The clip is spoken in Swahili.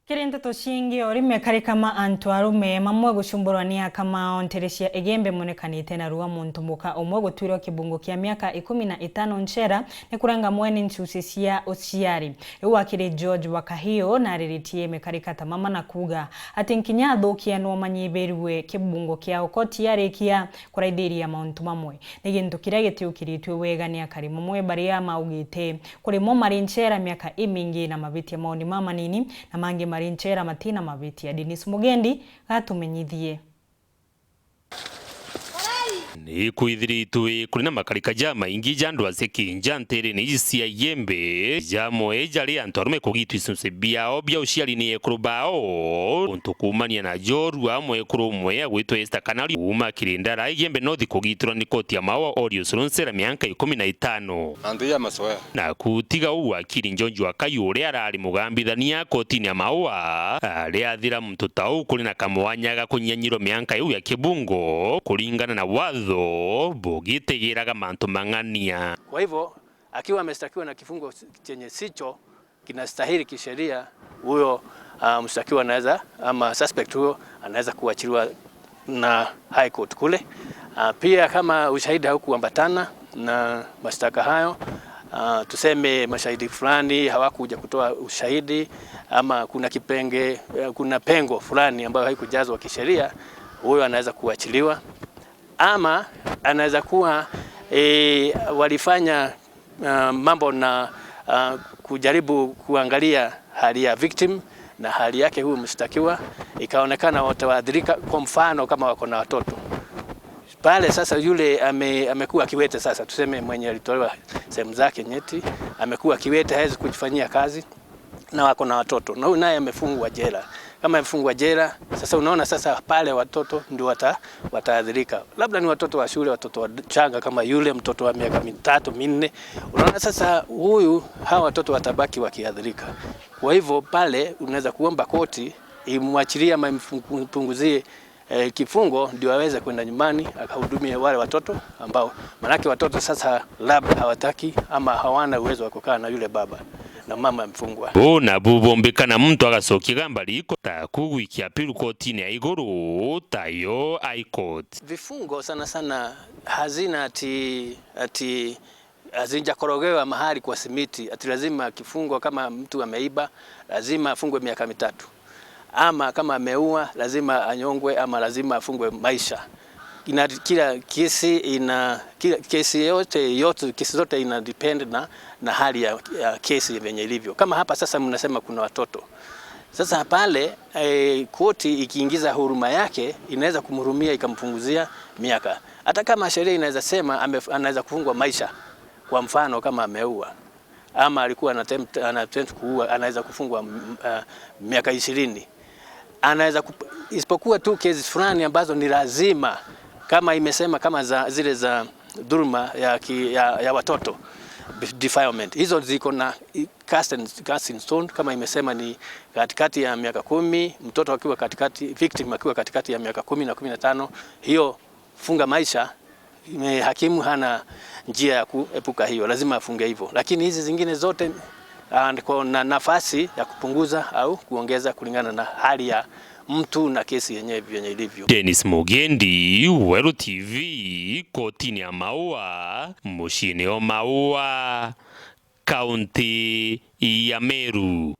Kirinto toshingi orime kari kama antu arume mamwe gucumburwa ni akama onterecia igembe monekanite na ruwa muntu muka umwe gutwirwa kibungo kia miaka 15 nchera ni kuranga mwene nchusi cia uciari. Riu wakiri George Wakahio na ariritie mekarika ta mama na kuga ati nkinya athukia no manyibirwe kibungo kiao koti yarikia kuraithiria mauntu mamwe. Ni gintu kiria gitiukiritwe wega ni akari mamwe baria maugite kurimo mari nchera miaka imingi na mabitia maoni mamanini na mangi mari nchera matina mabitia. Denis Mugendi gatumenyithie. Ni kwithiritwe kuri na makarika ja maingi ja andu asekinja ntere ni cia yembe jamwe jari antu arume kugitwa icunci biao bia uciari ni ekuru bao untu kumania na joru amwe ekuru umwe agwitwa Esther Kanali uma Kirindara Yembe North kugitirwa ni koti ya mawa Orius Ronsera miaka 15 antu ya masoya na kutiga u wakiri Njonjo wa Kayu uria arari mugambithania kotini ya maua aria athira muntu tau kuri na kamwanya ga kunyanyirwo miaka iu ya kibungo kulingana na watho bugitigiraga mantu mang'ania. Kwa hivyo akiwa ameshtakiwa na kifungo chenye sicho kinastahili kisheria, huyo mshtakiwa anaweza ama suspect huyo anaweza kuachiliwa na High Court kule. Pia kama ushahidi haukuambatana na mashtaka hayo, tuseme mashahidi fulani hawakuja kutoa ushahidi ama kuna kipenge, kuna pengo fulani ambayo haikujazwa kisheria, huyo anaweza kuachiliwa. Ama anaweza kuwa walifanya mambo na kujaribu kuangalia hali ya victim na hali yake huyu mshtakiwa, ikaonekana wataadhirika. Kwa mfano kama wako na watoto pale, sasa yule amekuwa kiwete, sasa tuseme mwenye alitolewa sehemu zake nyeti amekuwa kiwete, hawezi kujifanyia kazi na wako na watoto, na huyu naye amefungwa jela. Kama amefungwa jela, sasa unaona sasa pale watoto ndio wataadhirika. Labda ni watoto wa shule, watoto wachanga kama yule mtoto wa miaka 3 4. Unaona sasa huyu, hawa watoto watabaki wakiadhirika. Kwa hivyo pale unaweza kuomba koti imwachilie ama impunguzie kifungo ndio aweze kwenda nyumbani akahudumie wale watoto ambao, manake watoto sasa labda hawataki ama hawana uwezo wa kukaa na yule baba na mama mfungwa. Bona bubombekana muntu agacokia gamba riko ta kugwikia piru kotini ya iguru tayo High Court. Vifungo sana sana hazina ati hazijakorogewa mahali kwa simiti ati lazima kifungo kama mtu ameiba lazima afungwe miaka 3, ama kama ameua lazima anyongwe ama lazima afungwe maisha. Kila kesi ina kila kesi yote kesi zote ina depend na hali ya kesi yenye ilivyo. Kama hapa sasa mnasema kuna watoto. Sasa pale koti ikiingiza huruma yake inaweza kumhurumia ikampunguzia miaka. Hata kama sheria inaweza sema anaweza kufungwa maisha. Kwa mfano kama ameua ama alikuwa ana attempt kuua, anaweza kufungwa miaka 20. Anaweza isipokuwa tu kesi fulani ambazo ni lazima, kama imesema kama zile za dhuluma ya watoto defilement, hizo ziko na cast in stone. Kama imesema ni katikati ya miaka 10, mtoto akiwa katikati, victim akiwa katikati ya miaka 10 na 15, hiyo funga maisha. Hakimu hana njia ya kuepuka hiyo, lazima afunge hivyo. Lakini hizi zingine zote na nafasi ya kupunguza au kuongeza kulingana na hali ya mtu na kesi yenyewe vyenye ilivyo. Dennis Mugendi, Weru TV, kotini ya Maua, mushini wa Maua, kaunti ya Meru.